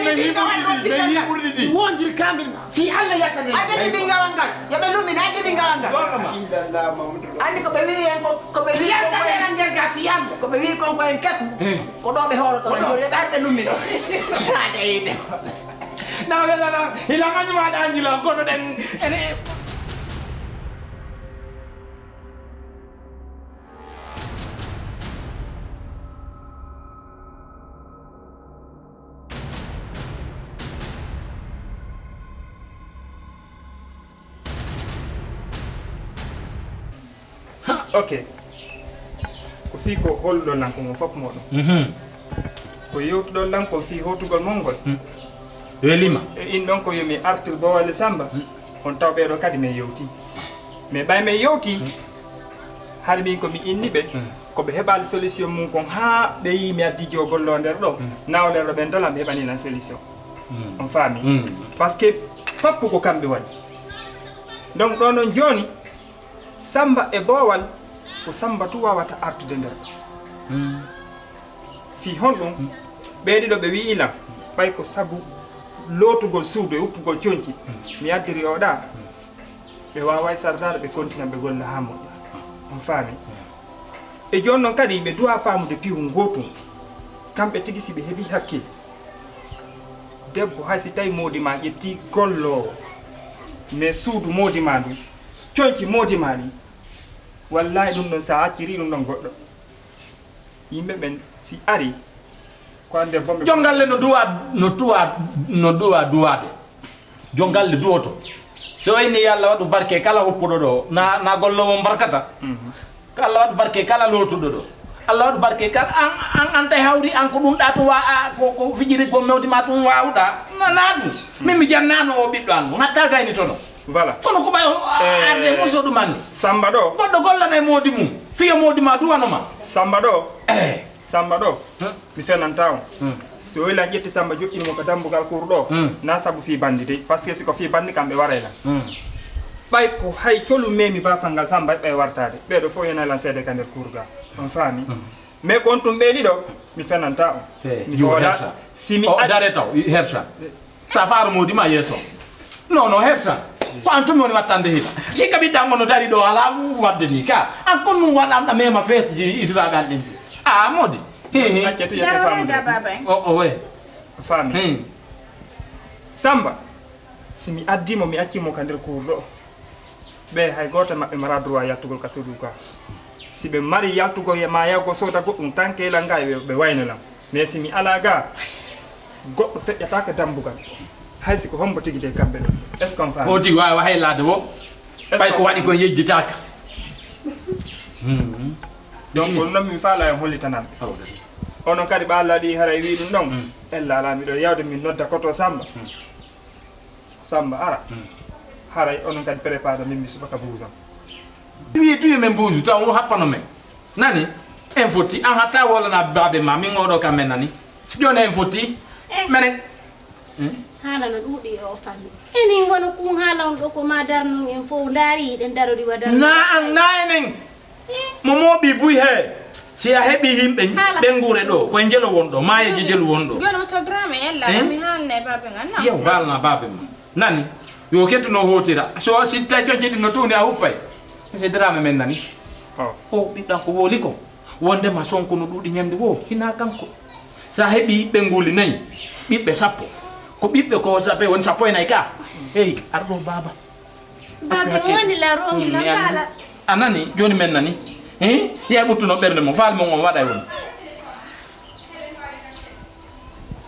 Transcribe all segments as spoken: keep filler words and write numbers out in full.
Ɓe yiɓurɗi ɗi, ɓe yiɓurɗi ɗi. Wondir kamɓe ma. Si Allah yaltani. Addi ɓingal ngal. Yo ɓe lumina, addi ɓingal ngal. Gonga ma. Illallah, Mamadou. Anndi ko ɓe wi'i en ko, ko ɓe wi'i ko. Yaltani en nder ga si Allah. Ko ɓe wi'i kon ko en keku. Eh. Ko ɗo ɓe hooroto. Ko ɗo. Yo ɓe ar ɓe lumina. Ade ide. Na wela na. Ila ngani ma ɗa anndi la, kono ɗen, ene. Ok. Ko fii ko holɗon lan ko ngon fof mooɗon. Mhm. Ko yewtuɗon lan ko fii hootugol mon ngol. Mm. Welima. E in ɗon ko yo mi artir Bowal e Samba. Mm. On taw ɓeeɗo kadi min yewti. Mais ɓay min yewti, mm, hari min ko mi inni ɓe, mm, ko ɓe heɓaali solution mum kon haa ɓe yii mi addi jo gollo nder ɗo. Mm. Nawler ɗo ɓen tan ɓe heɓani lan solution. Mm. On faami? Mm. Parce que fappu ko kamɓe waɗi. Donc ɗo non jooni, Samba e Boowal, ko Samba tu wawata artude nder. Hmm. Fii honɗum? Hmm. Ɓee ɗiɗo ɓe wi'i lan, ɓay ko sabu lootugol suudu e uppugol conci, hmm, mi addiri oɗa. Hmm. Ɓe waaway sardaade, ɓe kontina ɓe golla haa moƴƴa. On faami? Hmm. E jooni non kadi, ɓe duwa faamude pihun gootun. Kamɓe tigi, si ɓe heɓi hakkil, debbo, hay si tawi moodi ma ƴetti golloowo, mais suudu moodi ma ndun, conci moodi ma ɗin, wallahi ɗum ɗon, sa acciri ɗum ɗon goɗɗo, yimɓe ɓen si ari, ko ande bomɓe. Jongalle no duwa, no duwa, no duwa duwade. Jongalle duwoto. So wayni yo Allah waɗu barke kala hoppuɗo ɗo, na, na golloowo mo barkata. Mhm. Ko Allah waɗu barke kala lootuɗo ɗo. Allah waɗu barke kala an, an, an tawi hawri an ko ɗum ɗa tun wa-, a, ko, ko fijiri ko mewdi ma tun wawɗa. Na, na ɗum. Min mi jannano o ɓiɗɗo an, ngatta gayni tono. Voilà. Kono ko ɓay o, a, eh, arde muso ɗum anni. Samba ɗo. Goɗɗo gollana e moodi mum. Fiyo moodi ma duwano ma. Samba ɗo. Eh. Samba ɗo. Huh? Mi fenanta on. Hmm. Si o ila ƴetti Samba joƴƴini mo ka dambugal kuuru ɗo, hmm, na sabu fii bandi dey. Parce que si ko fii bandi kamɓe waray lan. Hmm. Ɓay ko hay colu memi bafal ngal Samba ɓay wartaade. Ɓeeɗo fof yona lan seede ka nder kuuru ga. On faami? Hmm. Mais ko on tun ɓee ɗiɗo, mi fenanta on. Hey, mi yo hoola. Hersa. Si mi o ad- dare taw, hersa. Ta faaro moodi ma yeeso. Non, non, hersa. Ko an tun woni wattande hila. Si ka ɓiɗɗa ngono dari ɗo ala wadde ni ka. An kon nun waɗan ɗa mema fees ji Israel ɗin. A moodi. He, he. Accatu yete. Daro famude. Rega baba en. O, o, we. Faami. He. Samba, si mi addi mo, mi acci mo ka nder kuuru ɗo. Ɓe hay gooto maɓɓe mara droit yaltugol ka suudu ka. Si ɓe mari yaltugol e ma yahgo sooda goɗɗum tan keelal ngal, ɓe, ɓe wayno lan. Mais si mi alaa ga, goɗɗo feƴƴataaka dambugal. Hay si ko hombo tigi de kamɓe ɗon. Est-ce qu'on faami? O tigi waawa haylaade wo. Est-ce ɓay ko waɗi kon yejjitaaka. Hmm. Donc, bisimilla. Ko non mi faala en hollitanan. Awa, gasi. Onon kadi ɓe Allah ɗi haray wi ɗum ɗon. Hmm. Ella alaa miɗo yawde min nodda koto Samba. Hmm. Samba ara. Hmm. Haray onon kadi préparé min mi subaka buusa. Tuye, tuye men buusu, taw o happano men. Nani? En fotti, an hatta wolana baabe ma, min oɗo kam men nani. Joni en fotti. Eh. Menen. Hmm? Haala no ɗuuɗi e o fammi. Enen wano kun haala on ɗo ko ma darnun en fow ndaari, hiɗen darori wa darnun. Na an, na enen. Mo mooɓi buy he. Si a heɓi yimɓe ɓen gure ɗo, koye jelo won ɗo, maayeji jelu won ɗo. Joni so drame yalla, eh? Mi haalna e baabe ngal, non? Yow, haalna baabe ma. Nani? Yo kettuno hootira. So si tawi coñce ɗin no tuuni a huppay. Se drame men nani. Oh. O ɓiɗɗo ko woli ko. Wondema Sonko no ɗuuɗi ñande wo, hina kanko. Sa heɓi ɓiɓɓe nguli nayi, ɓiɓɓe sappo. Ko ɓiɓɓe ko sappo, woni sappo e nayi ka. Hey, arɗo baba. Baabe woni la rongi la kala. A nani, joni men nani. Hi? Ya ɓuttuno ɓernde mo, faal mo on waɗa e woni.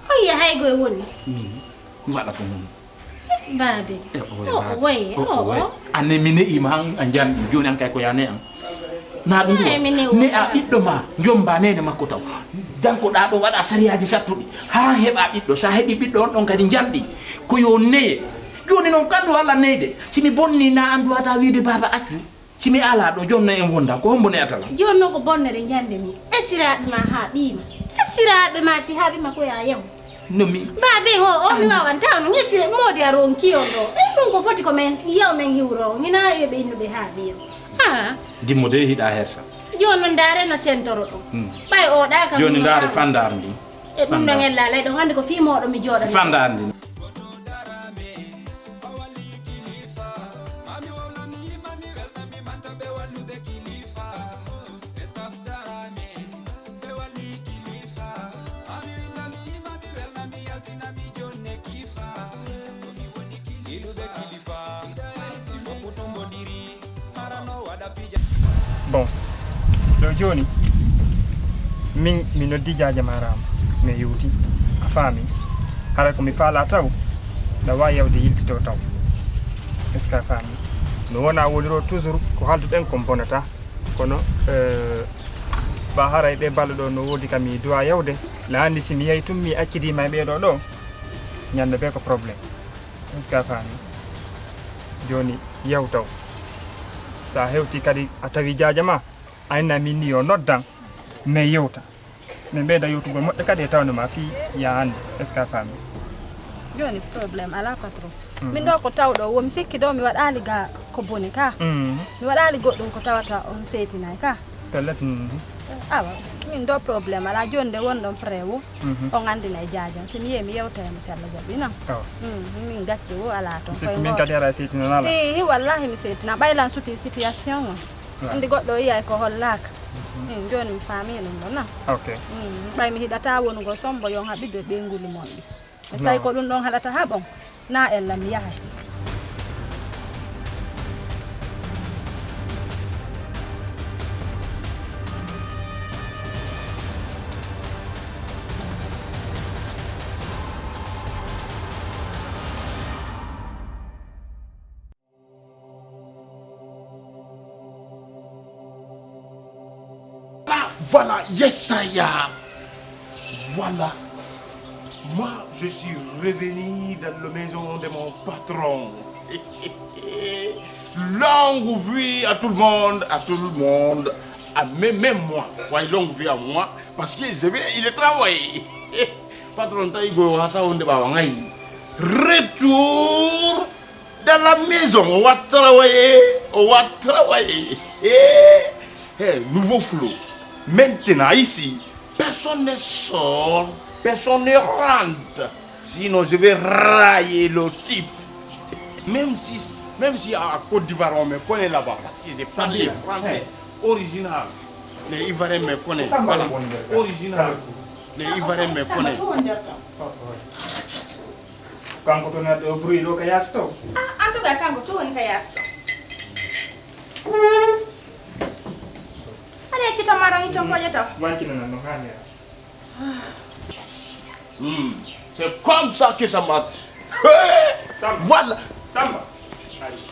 Hayya, hay goy woni. Min, mi waɗa ko mun. Baabe. E, o, o, baabe. Way, o, o, o, way. Anne mi ne'i ma han a janɗi, joni an kay ko ya ne an. Na ɗum ɗum. Ay, mi ne'u ne a ma. Ɓiɗɗo ma, jomba nene makko taw. Janko ɗa ɗo waɗa sariyaaji sattuɗi. Ha heɓa ɓiɗɗo, sa heɓi ɓiɗɗo on ɗon kadi janɗi. Ko yo neye. Joni noon kandu Allah neyde. Si mi bonni na an duwata wiide baba accu. Si mi ala ɗo, joni noon en wonda. Ko hombo ne'ata lan? Joni noon ko bonnere jande mi. Esiraaɓe ma haa ɓiima. Esiraaɓe ma si haa ɓiima ko ya yahu. No mi. Baabe o, o mi wawan taw no ngesi moodi a ronki on ɗo. E ɗum ko foti ko men, yaw men hiwro. Ngina e ɓe innuɓe haa ɓiya. Ha. Dimmo de hiɗa hersa. Joni noon ndaare no sentoro ɗo. Hmm. Ɓay o ɗa kam. Joni ndaare fandar ndi. E ɗum ɗon en laalay ɗon, anndi ko fii mooɗon mi jooɗani. Fanda anndi. Bon, ɗo jooni min mi noddi Jaaja Maaraama, mi yewti, a faami. Hara ko mi faalaa taw, ɗa waawi yawde yiltitoo taw. Est-ce que a faami? No wona woniroo toujours ko haalduɗen kon bonataa. Kono eh, ba haray ɓe balɗe ɗo no woodi ka mi duwa yawde. Na anndi si mi yahi tun mi accidiima e ɓee ɗo ɗo, ñande bee ko problème. Est-ce que a faami? Jooni, yew taw. So a hewtii kadi a tawii jaaja maa, a inna min ni yo noddan, min yewta. Min ɓeyda yewtugol moƴƴa kadi e tawde maa fii yo a anndu. Est-ce que a faami? Jooni, problème alaa, patron. Min ɗo ko tawɗo woo, mi sikki ɗo mi waɗaali ga ko boni ka. Mi waɗaali goɗɗum ko tawata on seytinay ka. Pellet. Awa, min ɗo problème alaa, jooni nde wonɗon prêt woo, on anndinay jaajan. Si mi yehi mi yewta e mo si Alla jaɓi non. Min gacce woo alaa ton. Koye min kadi ara seytinanala. Ihi, wallahi mi seytina. Ɓay lan suti situation on. Anndi goɗɗo yiyay ko hollaaka. Min jooni mi faami ɗum ɗon non. Ok. Ɓay mi hiɗata wonugol sombo yon haɓidu e ɓeynguli mon ɗi. E so tawi ko ɗum ɗon haɗata haɓon, na ella mi yahay. Voilà, yesaya. Voilà. Moi, je suis revenu dans la maison de mon patron. Longue vie à tout le monde, à tout le monde. À même, même moi. Ouais, longue vie à moi. Parce que je vais, il est travaillé. Patron, tawi go wata wonde bawa ngai. Retour dans la maison, on va travailler, on va travailler. Eh, eh, nouveau flow. Maintenant, ici, personne ne sort, personne ne rentre. Sinon, je vais railler le type. Même si, même si à Côte d'Ivoire, on me connaît là-bas, parce que j'ai parlé français. Original. Les Ivoiriens me connaissent. Voilà. Original. Les Ivoiriens me connaissent. Kanko to nadde o bruit ɗo ka yaasi to. Ah, en tout cas kanko to woni ka yaasi to. Aɗa yeccito maron itton koƴe to. Wankina nan no hanira. Hmm. C'est comme ça que ça marche. Samba. Voilà. Samba. Allez.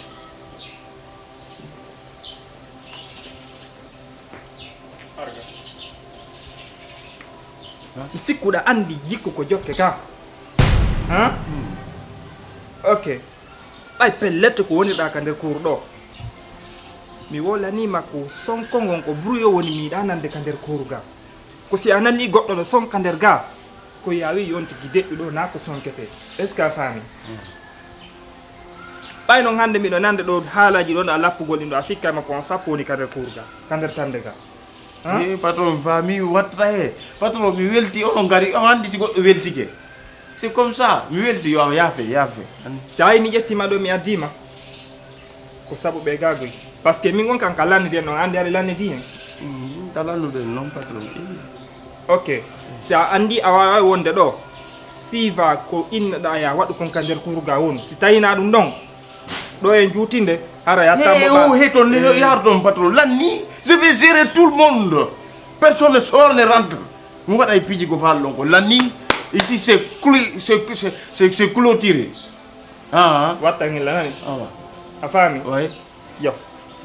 Mi sikku ɗa anndi jikku ko jokke ka. Ha? Ok. Ɓay pellet ko wonirɗa ka nder kuuru ɗo. Mi wolaniima ko sonko ngon ko bruyo woni mi yiɗa nande ka nder kuuru ga. Ko si a nani goɗɗo no sonka nder ga, ko yaawi yon tigi deƴƴuɗo na ko sonkete. Est-ce que a faami? Ɓay non hannde miɗo nande ɗo haalaji ɗo no a lappugol ɗin ɗo a sikkay ma ko on sappo woni ka nder kurga, ka nder tande ga. Hein? Eh, patron, mi faami mi wattata he. Patron, mi welti, onon ngari, on anndi si goɗɗo weltike. C'est comme ça, mi welti, yo yaafe, yaafe. Si a yi mi ƴetti ma ɗo mi addi ma. Ko sabu ɓe gagoy. Parce que min on kan ka lannidi en on anndi aɗa lannidi en. Ka lannuɗen non patron. Ok. Si a anndi a waaway wonde ɗo, siva ko innoɗa ya waɗu kon ka nder kuruga wonu. Si tawina ɗum ɗon, ɗo e juutinde, hara ya tambo. He o he ton yaar ton patron. Lanni, je vais gérer tout le monde. Personne ne sort ne rentre. Mi waɗay piiji ko faal ɗon ko lanni. Ici c'est clou, c'est c'est c'est clôturé. Ah. Watta ngilla nani? Awa. A faami? Oui. Yo.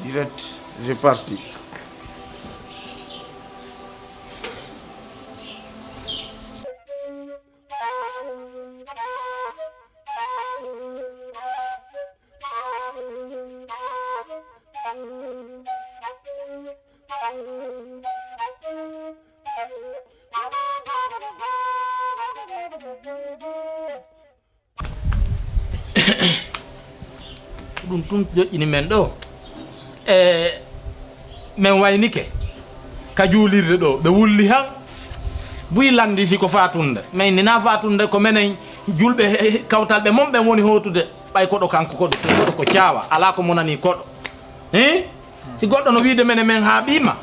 Direct, j'ai parti. Ko ɗum tun joƴƴini men ɗo. E men waynike ka juulirde ɗo, ɓe wulli han. Buy lanndi si ko faatunde. Mais ni na faatunde ko menen julɓe he-, he-, kawtalɓe mon ɓen woni hootude. Ɓay koɗo kanko koɗo, koɗo ko caawa. Alaa ko monani koɗo. Hein? Si goɗɗo no wiide mene men haaɓiima.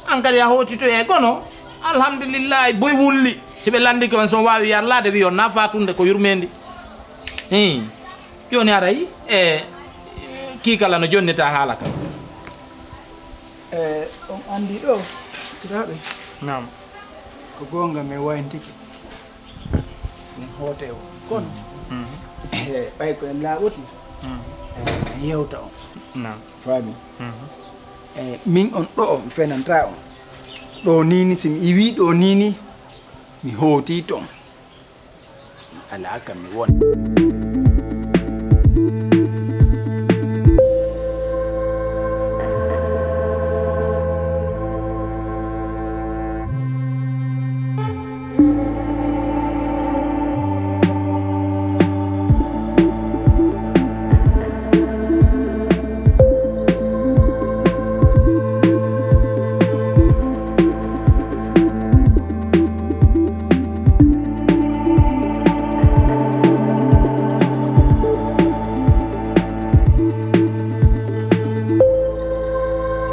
An kadi a hootitoye kono. Alhamdulillahi, buy wulli. Si ɓe lanndike on son waawi yarlaade wi on na faatunde ko yurmeendi. Hein. Jooni aray, e, kii kala no jonnita haala kan. E, on anndi ɗo, siraaɓe? Naam. Ko goonga mi wayntike. Min hoote o. Kono, Mhm. e, ɓay ko en laaɓoti, Mhm. e, en yewta on. Naam. Faami? Mhm. E, min on ɗo, mi fenanta on. Ɗo nini, si mi iwi ɗo nini, mi hooti ton. Alaa kam mi won.